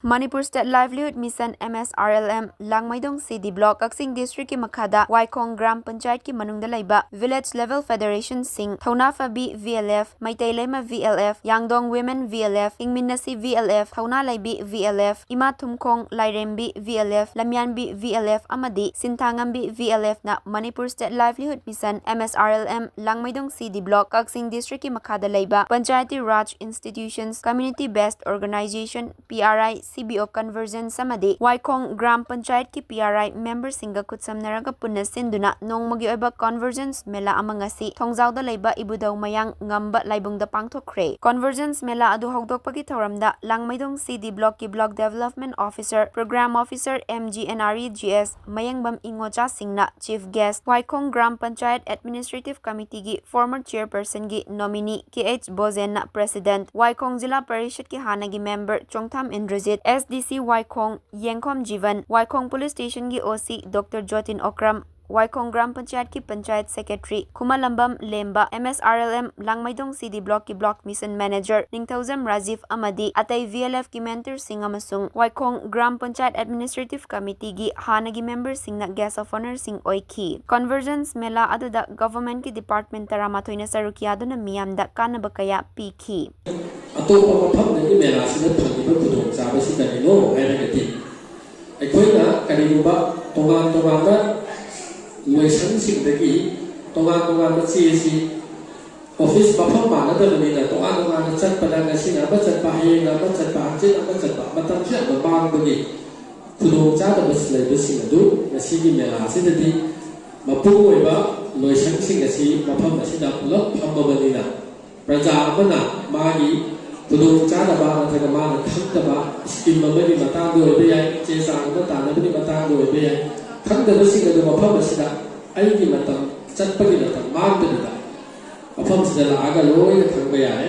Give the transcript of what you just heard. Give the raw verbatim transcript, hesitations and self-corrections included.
Manipur State Livelihood Mission, M S R L M, ꯂꯥꯡꯃꯩꯗꯣꯡ C D Block, ꯀꯛꯆꯤꯡ District ꯀꯤ ꯃꯈꯥꯗ ꯋꯥꯏꯈꯣꯡ ꯒ꯭ꯔꯥꯝ ꯄꯟꯆꯥꯌꯠꯀꯤ ꯃꯅꯨꯡꯗ ꯂꯩꯕ Village Level Federation ꯁꯤꯡ, ꯊꯧꯅꯥꯐꯕꯤ V L F, ꯃꯩꯇꯩ ꯂꯩꯃ V L F, ꯌꯥꯡꯗꯣꯡ Women V L F, ꯍꯤꯡꯃꯤꯟꯅꯁꯤ V L F, ꯊꯧꯅꯥ ꯂꯩꯕꯤ V L F, ꯏꯃꯥ ꯊꯨꯝꯈꯣꯡ ꯂꯥꯏꯔꯦꯝꯕꯤ V L F, ꯂꯝꯌꯥꯟꯕꯤ V L F ꯑꯃꯗꯤ ꯁꯤꯟꯊꯥꯉꯝꯕꯤ V L F ꯅ Manipur State Livelihood Mission, M S R L M, ꯂꯥꯡꯃꯩꯗꯣꯡ C D Block, ꯀꯛꯆꯤꯡ District ꯀꯤ ꯃꯈꯥꯗ ꯂꯩꯕ Panchayati Raj Institutions, Community Based Organization, P R I, C B O convergence ꯑꯃꯗꯤ ꯋꯥꯏꯈꯣꯡ ꯒ꯭ꯔꯥꯝ ꯄꯟꯆꯥꯌꯠꯀꯤ P R I member ꯁꯤꯡꯒ ꯈꯨꯠꯁꯝꯅꯔꯒ ꯄꯨꯟꯅ ꯁꯤꯟꯗꯨꯅ ꯅꯣꯡꯃꯒꯤ ꯑꯣꯏꯕ convergence ꯃꯦꯂꯥ ꯑꯃ ꯉꯁꯤ ꯊꯣꯡꯖꯥꯎꯗ ꯂꯩꯕ ꯏꯕꯨꯙꯧ ꯃꯌꯥꯡ ꯉꯝꯕ ꯂꯥꯏꯕꯨꯡꯗ ꯄꯥꯡꯊꯣꯛꯈ꯭ꯔꯦ꯫ Convergence ꯃꯦꯂꯥ ꯑꯗꯨ ꯍꯧꯗꯣꯛꯄꯒꯤ ꯊꯧꯔꯝꯗ ꯂꯥꯡꯃꯩꯗꯣꯡ C D Block ꯀꯤ Block Development Officer, Program Officer, M G N R E G S ꯃꯌꯦꯡꯕꯝ ꯏꯉꯣꯆꯥꯁꯤꯡꯅ Chief Guest, Waikhong gram panchayat Administrative Committee ꯒꯤ former Chairperson ꯒꯤ nominee K H ꯕꯣꯖꯦꯟꯅ President, ꯋꯥꯏꯈꯣꯡ ꯖꯤꯂꯥ ꯄꯔꯤꯁꯠꯀꯤ ꯍꯥꯟꯅꯒꯤ member Chongtham Indrajit, S D C Waikhong Yengkhom Jiban, Waikhong Police Station ꯒꯤ O C Doctor Jotin Okram, Waikhong gram ꯄꯟꯆꯥꯌꯠꯀꯤ panchayat Secretary ꯈꯨꯃꯂꯝꯕꯝ ꯂꯦꯝꯕ, M S R L M ꯂꯥꯡꯃꯩꯗꯣꯡ C D Block ꯀꯤ Block Mission Manager ꯅꯤꯡꯊꯧꯖꯝ ꯔꯥꯖꯤꯚ ꯑꯃꯗꯤ ꯑꯇꯩ V L F ꯀꯤ mentor ꯁꯤꯡ ꯑꯃꯁꯨꯡ ꯋꯥꯏꯈꯣꯡ ꯒ꯭ꯔꯥꯝ ꯄꯟꯆꯥꯌꯠ Administrative Committee ꯒꯤ ꯍꯥꯟꯅꯒꯤ member ꯁꯤꯡꯅ guest of honour ꯁꯤꯡ ꯑꯣꯏꯈꯤ꯫ Convergence ꯃꯦꯂꯥ ꯑꯗꯨꯗ government ꯀꯤ department ꯇꯔꯥꯃꯥꯊꯣꯏꯅ ꯁꯔꯨꯛ ꯌꯥꯗꯨꯅ ꯃꯤꯌꯥꯝꯗ ꯀꯥꯟꯅꯕ ꯀꯌꯥ ꯄꯤꯈꯤ꯫ ꯑꯇꯣꯞꯄ ꯃꯐꯝꯗꯒꯤ ꯃꯦꯂꯥꯁꯤꯗ ꯐꯪꯂꯤꯕ ꯈꯨꯗꯣꯡꯆꯥꯕꯁꯤ ꯀꯔꯤꯅꯣ ꯍꯥꯏꯔꯒꯗꯤ, ꯑꯩꯈꯣꯏꯅ ꯀꯔꯤꯒꯨꯝꯕ ꯇꯣꯉꯥꯟ ꯇꯣꯉꯥꯟꯕ ꯂꯣꯏꯁꯪꯁꯤꯡꯗꯒꯤ ꯇꯣꯉꯥꯟ ꯇꯣꯉꯥꯟꯕ ꯆꯦꯁꯤ office ꯃꯐꯝ ꯃꯥꯟꯅꯗꯕꯅꯤꯅ ꯇꯣꯉꯥꯟ ꯇꯣꯉꯥꯟꯅ ꯆꯠꯄꯗ ꯉꯁꯤꯅ ꯑꯃ ꯆꯠꯄ, ꯍꯌꯦꯡꯅ ꯑꯃ ꯆꯠꯄ, ꯍꯪꯆꯤꯠ ꯑꯃ ꯆꯠꯄ, ꯃꯇꯝꯁꯨ ꯌꯥꯝꯅ ꯃꯥꯡꯕꯒꯤ ꯈꯨꯗꯣꯡꯆꯥꯗꯕ ꯂꯩꯕꯁꯤꯡ ꯑꯗꯨ ꯉꯁꯤꯒꯤ ꯃꯦꯂꯥꯁꯤꯗꯗꯤ ꯃꯄꯨꯡ ꯑꯣꯏꯕ ꯂꯣꯏꯁꯪꯁꯤꯡ ꯑꯁꯤ ꯃꯐꯝ ꯑꯁꯤꯗ ꯄꯨꯂꯞ ꯐꯝꯃꯕꯅꯤꯅ ꯄ꯭ꯔꯖꯥ ꯑꯃꯅ ꯃꯥꯒꯤ ꯈꯨꯗꯣꯡꯆꯥꯗꯕ ꯅꯠꯇ꯭ꯔꯒ ꯃꯥꯅ ꯈꯪꯗꯕ scheme ꯑꯃꯒꯤ ꯃꯇꯥꯡꯗ ꯑꯣꯏꯕ ꯌꯥꯏ, ꯆꯦ ꯆꯥꯡ ꯑꯃ ꯇꯥꯟꯅꯕꯒꯤ ꯃꯇꯥꯡꯗ ꯑꯣꯏꯕ ꯌꯥꯏ, ꯈꯪꯗꯕꯁꯤꯡ ꯑꯗꯨ ꯃꯐꯝ ꯑꯁꯤꯗ ꯑꯩꯒꯤ ꯃꯇꯝ, ꯆꯠꯄꯒꯤ ꯃꯇꯝ ꯃꯥꯡꯗꯕꯤꯗ ꯃꯐꯝꯁꯤꯗ ꯂꯥꯛꯑꯒ ꯂꯣꯏꯅ ꯈꯪꯕ ꯌꯥꯔꯦ꯫